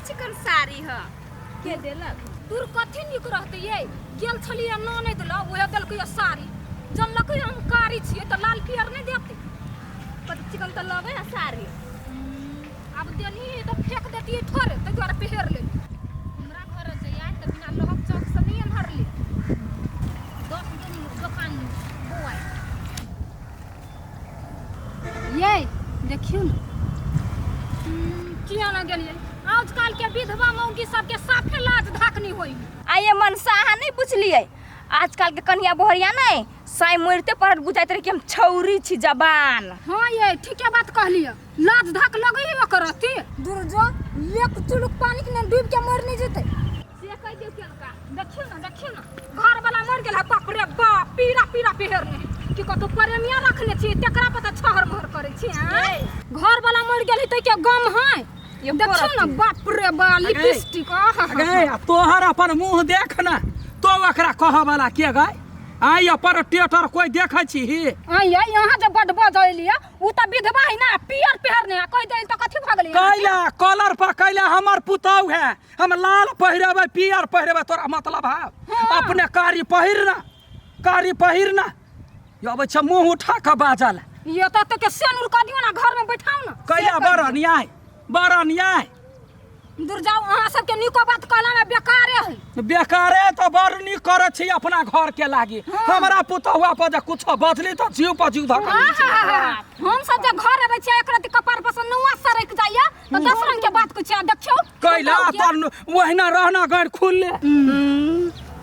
Chicken sari ह के देलक दूर कथी नीक रहतै ये गेल छलियै ननैद लग उहे देलकै ये साड़ी जनलकै हम कारी छियै तऽ लाल पियर नहि देतै कथी चिकन तऽ लगै है साड़ी आब देनी तऽ फेंक देतियै थोड़े ताहि दुआरे पहिर लेली हमरा घर जइयै तऽ बिना लहक चौक से नहि एम्हर ले 10 दिन दोकान बौआइ ये देखियौ ने किया ना गेलियै आजकल के विधवा मौगी सबके साफे लाज धाक नहीं होई आ ये मनसा अहाँ नहीं पुछलियै आजकल के कन्या बोहरिया नहीं साई मरिते पर बुझाइत रहे कि हम छौरी छी जबान हाँ ये ठीके बात कहलियै लाज धाक लगै है ओकर अथी दूर जो एक चुलुक पानी के ने डूब के मर नहीं जेतै से कहि दियौ केलका देखियौ ने देखियौ ने घर वाला मर गेल है बाप रे बाप पीरा पीरा पहिरने कि कतौ प्रेमिया रखने छी तेकरा पता छहर महर करै छी आँय? घर वाला मर गेल है तै के गम है ये देखियौ ने बाप रे बा लिपस्टिक आहा गए आ तोहर अपन मुंह देख ना तो ओकरा कहऽ वाला के गए आइ अपन टेटर कोई देखै छी आँय ये यहाँ जे बड बजैलियै उ तऽ विधवा है ना पियर पहिरने आ कहि देल तऽ कथी भऽ गेलै कैला कलर पर कैला हमर पुतहु है हम लाल पहिरेबै पियर पहिरेबै तोरा मतलब है अपने कारी पहिर ना कारी पहिर ना यो अबै छै मुंह उठा कऽ बाजल ये तऽ तऽ के सेनुर कऽ दियौ ना घर में बैठाउ ना कैला बड़ अन्याय बड़ अन्याय दूर जाउ अहाँ सबके नीको बात कहला में बेकारे है बेकारे तऽ बड़ नीक करै छी अपना घर के लागी हमरा पुतहुआ पर जे कुछो बजली तऽ जीव पर जीव धऽ कऽ नीचे। हम सब जे घर अबै छियै एक रति कपार पर से नुआ सरक जाइया तऽ दस रंग के बात कहै छियै देखियौ कैला तऽ ओहिना रहना गैर खुलले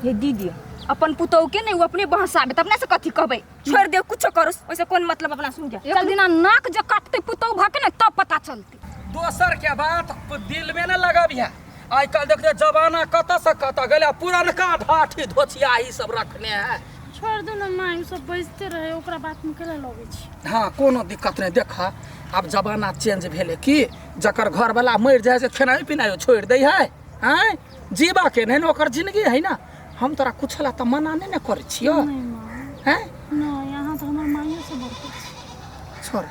ये दीदी अपन पुतोह के नहीं वो अपने बहसाबे त अपना से कथी कहबै छोड़ दे कुछो करो ओइसे कोन मतलब अपना सुन के एक दिना नाक जे काटते पुतोह भऽ के ने तब पता चलते दोसर के बात दिल में न लगबिहे आइ काल्हि देखते जमाना कतऽ से कतऽ गेलै पुरनका ढाठी धोछिया ई सब रखने है छोड़ दू ने माँ, ई सब बजते रहे, ओकरा बात में केला लगै छी। हाँ कोनो दिक्कत नहीं देख आब जमाना चेंज भेलै कि जकर घरवला मरि जाइ से खेनाइ पिनाइ छोड़ि दै है आँय जीवा के नहि ने ओकर जिंदगी है ना हम तोरा कुछ ला तऽ मना नहि ने करै छियौ नहीं माँ। हैं नहीं, यहाँ तो हमार माइयो से बड़का छी। छोड़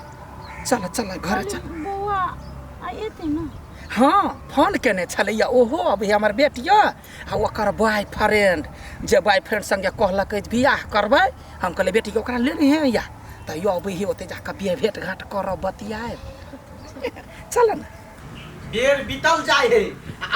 चल चल घरे चल बौआ आ एतै ने हाँ फोन केने छलैया ओहो अभी हमर बेटिया आ ओकर बॉयफ्रेंड जे बॉयफ्रेंड संगे कहलकै जे बियाह करबै हम कहलियै बेटीके ओकरा लेने है या तऽ यो अबै ही ओतै जाकऽ बियाह भेट घाट करब बतियाएब चल ने बेर बीतल जाय है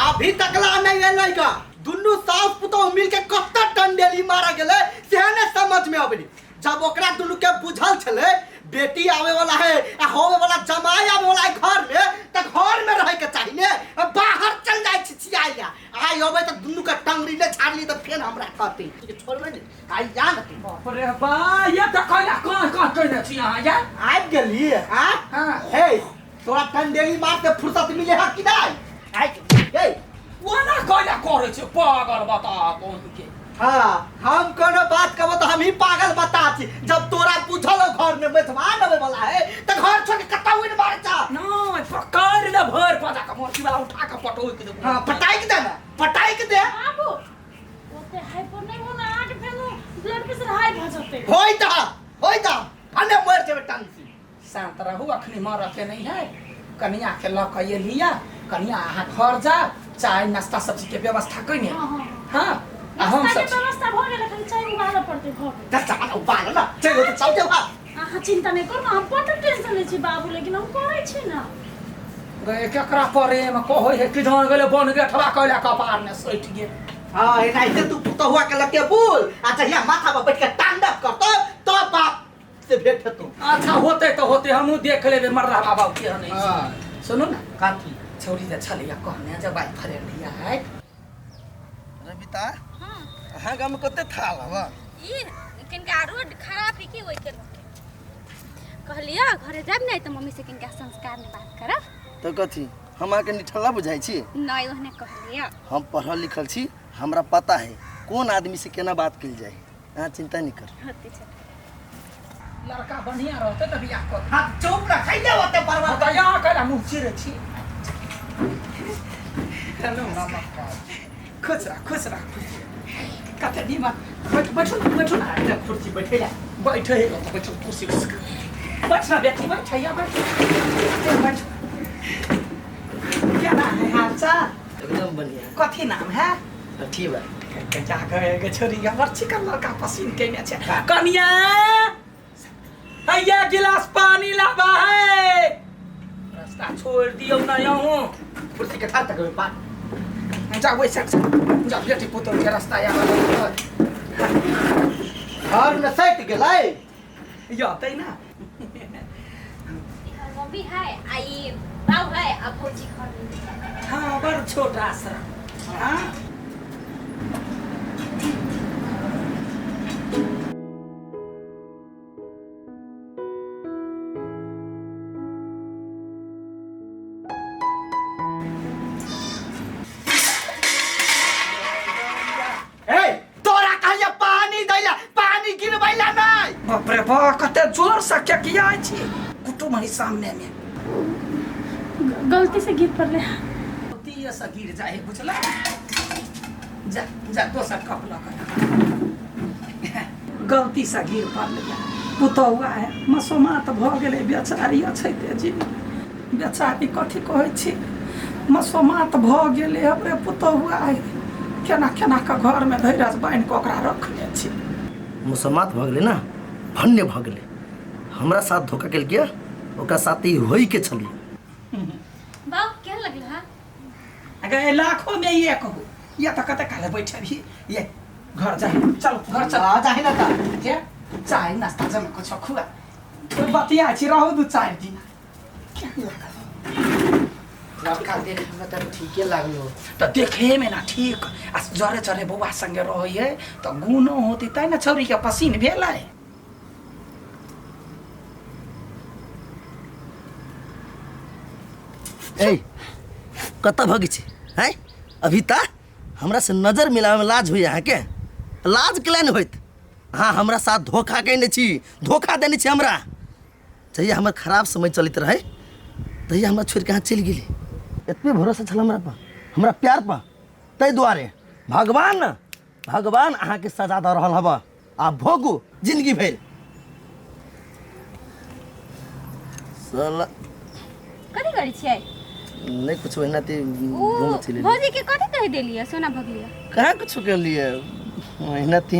अभी तकला नहीं एलै गा दुनू सास पुतोह मिल के कत्ता टंडेली मारा गेलै से ने समझ में अबली जब ओकरा दुनू के बुझल छलै बेटी आवे वाला है आ होवे वाला जमाई आवे वाला है घर में त घर में रहे के चाही ने आ बाहर चल जाय छी छियाई ला आइ अबै त दुनू के टंगरी ने झाड़ली त फेर हमरा कहती छोड़बै ने आइ जा ने तू बाप रे बा ये तऽ कैला कहाँ कहाँ केने छी अहाँ या आबि गेली आ हाँ। हे तोरा टंडेली मार के फुर्सत मिले है कि नहीं आइ हे ओना कैला करै छै पागल बता कोन के हाँ हम कोनो बात कहबो तो हम ही पागल बता छी जब तोरा पूछल घर में मेजबान आवे वाला है तो घर छोड़ के कत्ता उड़ मार जा नहीं पकड़ ले भर पजा के मोची वाला उठा के पटोक के देबो हाँ पटाइक दे ना पटाइक दे बाबू ओते हाइपर नहीं हो ना आके फेनो ब्लड प्रेशर हाई भऽ जेतै होई ता होई ता फने मर जेबे टंसी शांत रहू अखनी मरऽ के नहीं है कनिया के लऽ के एलिया कनिया अहाँ घर जा चाय नाश्ता सब चीज के व्यवस्था कइने हाँ, हाँ। हाँ आ हम नाश्ता के सब व्यवस्था भऽ गेल अखन चाय उबालऽ पड़तै भऽ गेल दस चावल उबाल ना चलो तो चल जाओ अहाँ चिंता नहि करू हम बड्ड टेंशन लै छी बाबू लेकिन हम करै छी ने गए केकरा प्रेम कहै है कि जान गेलै बन गेठवा कैला कपार ने सटि गेल हाँ एनाहिते तू पुतहुआ के लगे बोल आ जहिया माथा पर बैठ के तांडव करतो तो बाप से भेंट हेतो अच्छा होते तो होते हमहूँ देख लेबै मर्रा बाबा के नहीं हाँ। सुनू ने काथी छौड़ी जे छलैया कहने जे बाई फ्रेंड या है रविता अहाँ गाममे कते थाल हवा ई किनका रोड खराब है कि ओहि के कहलियै घरे जायब ने तऽ मम्मी से किनका संस्कार में बात करब तऽ कथी हम अहाँके निठल्ला बुझाइ छी नहि ओहने कहलियै हम पढ़ल लिखल छी हमरा पता है कोन आदमी से केना बात कयल जाय अहाँ चिंता नहीं कर होते छै लड़का बढ़िया रहते तऽ बियाह कर हाँ चुप ना खैले होते बर्बाद तऽ यहाँ कैला मुँह चिरे छी हेलो नमस्कार खुश रह खुश रह खुश रह। कते नीमन बैठ बैठो ना बैठो ना इधर कुर्सी बैठे ला बैठे है तो बैठो कुर्सी बैठ ना बेटी बैठ या बैठ बैठ क्या ना है हाल चाल एकदम बढ़िया। कथी नाम है? ठीक बा। जा गए छोरी हमर चिकन लड़का पसीन केने छै। कनिया हैया गिलास पानी लाबा है। रास्ता छोड़ दियौ ना यहूं। कुर्सी के ठार तक पा जा वैसे जा बेटी पुतोह के रास्ता आबऽ घर में सटि गेलै। यतै ना। मम्मी है आ ई बाऊ है आ भौजी घर में। हाँ बड़ छोट आश्रम। हाँ ए तोरा कहलिए पानी दैला, पानी गिरबैला नहीं। बाप रे बा कते जोर से केकिया छी कुटुम है सामने में। गलती से गिर पड़ले। गलती से गिर जाए बुझला। जा जा दोसर कप लऽ कऽ गलती से गिर पड़ले। पुतौआ है मसोमात भऽ गेलै बेचारी अछैते जी बेचारी कथी कहै छी मसोमात भऽ गेलै हमरे पुतौआ है केना केना कऽ घरमे धैरज बान्हि कऽ ओकरा रखने छी। मुसम्मात भऽ गेलै ने, भन्य भऽ गेलै। हमरा साथ धोखा केलकै, ओकरा साथ ई होइके छलै। बाऊ केहन लगल हा? अगर लाखों में एक हो ये तो कते काले बैठे भी ये घर जा चलो घर चल आ जाहि ना ता के चाय नाश्ता जमा कुछ खुआ तो बतिया छी रहू दू चारि दिन। केहन लागल? लड़का देख हमरा तऽ ठीके लागलो। तऽ देखे में ना ठीक आ जरे जरे बौआ संगे रहै है तऽ गुणो होते तै ने छौरी के पसीन भेलै। ए कतऽ भगै छी हैं? अभी ता हमरा से नजर मिलावे में लाज होइए अहाँके? लाज केला नहि होइत? अहाँ हमरा साथ धोखा केने छी, धोखा देने छी हमरा। जहिया हमर खराब समय चलैत रहै तहिया हमरा छोड़िके अहाँ चलि गेली। एतबे भरोसा छल हमरा पर, हमरा प्यार पर, ताहि दुआरे भगवान भगवान अहाँके सजा दऽ रहल हबऽ। आ भोगू जिंदगी भरि। साला कथी करै छियै? नहीं कुछ ओहिना ते ओ घूम चले। भौजी के कथी कहि देलियै? सोना भगलियै कहाँ कुछ करलियै ओहिना ते।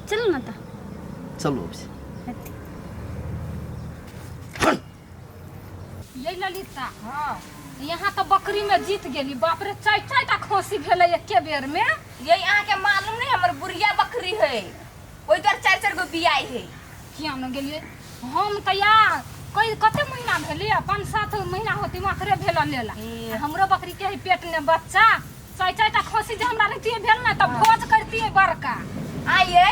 चलू ना तऽ चलू। ये ललिता हाँ यहाँ तो बकरी में जीत गेली। बाप रे चारि चारि टा खोसी भेलै एके बेर में। ये अहाँ के मालूम नहीं हमर बुढ़िया बकरी है ओहि दुआरे चारि चारि गो बियाई है। किया न गेलियै हम तऽ यार कई कते महीना भेलै 5-7 महीना होती मात्रे भेल लेला। हमरो बकरी के है पेट ने बच्चा चारि चारि टा खोसी जे हमरा रहितियै भेल ने तऽ भोज करतियै बड़का। आइए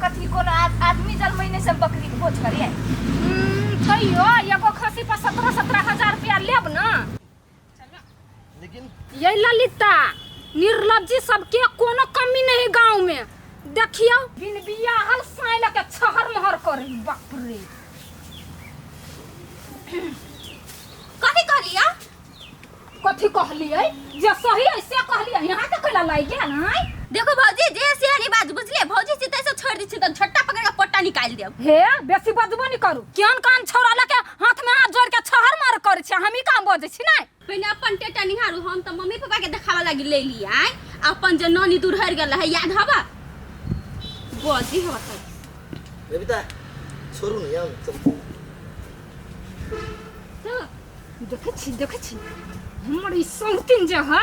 कथी कोनो आदमी जन्मै नहि से बकरी के भोज करिए। तैयो एगो खसी पर 17-17 हजार रुपया लेब ना। लेकिन ये ललिता निर्लज्जी सबके कोनो कमी नहीं गांव में। देखियो बिन बियाहल साई लके छहर महर करे। बाप रे कथी कहलियै? कथी कहलियै जे सही है से कहलियै। यहाँ के कैला लागि गेल हैं? देखो भौजी जे सियानी बात बुझलियै भौजी से तैसे छोड़ दै छी त झट्टा पकड़ के पट्टा निकाल देब। हे बेसी बजबो नहीं करू। केहन कान छौड़ा लके हाथ में हाथ जोड़ के छहर मार करे छी हम ही काम बजै छी नै। पहिने अपन टेटा निहारू, हम त मम्मी पापा के देखावा लागि ले ली आय। अपन जे ननी दूर हर गेल है याद हवा बजी हवा त। बबीता छोड़ू ने यार चल। चलो देखै छी देखै छी हमर ई सौतिन जे है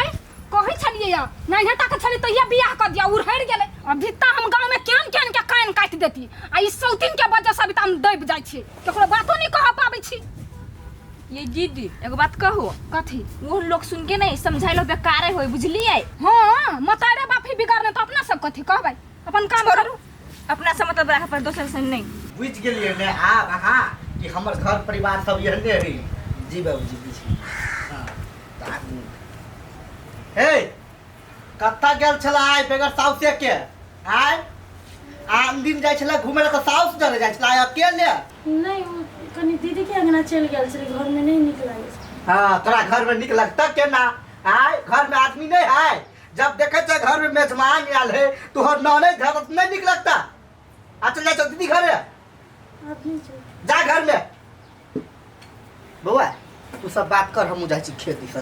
कहै छलियै या नैहे टा के छलियै तहिया बियाह कऽ दिया उड़हरि गेलै। अभी तऽ हम गाँव में केहन केहन के कान काटि देती आ ई सौतिन के वजह से अभी तऽ हम दबि जाइ छी, ककरो बातो नहीं कह पाबै छी। ये दीदी एगो बात कहू? कथी? वो लोग सुन के नहीं समझाइलो बेकारे होय बुझलियै? हाँ मतारे बाप ही बिगाड़ने तो अपना सब कथी कहबै, अपन काम करू। अपना से मतलब राख पर दोसर से नहीं। बुझि गेलियै ने आब अहाँ कि हमर घर परिवार सब एहने है। जी बाबूजी बुझि। हे कतऽ गेल छला आइ बगैर साउसे के? आइ आन दिन जाइ छला घुमै लए तऽ साउस जरे जाइ छला, आइ अकेले? नहीं वो कनी दीदी के अंगना चलि गेल छलै, घर में नहीं नीक लागै छै। हाँ तोरा घर में नीक लगता केना? आइ घर में आदमी नहीं है, जब देखे छै घर में मेजबान आयल है तोहर ननैद घर नहीं नीक लगता। आ चल जा चल दीदी घरे। आदमी छै। जा घर में। बौआ तू सब बात कर, हम जाइ छी खेत दिसन।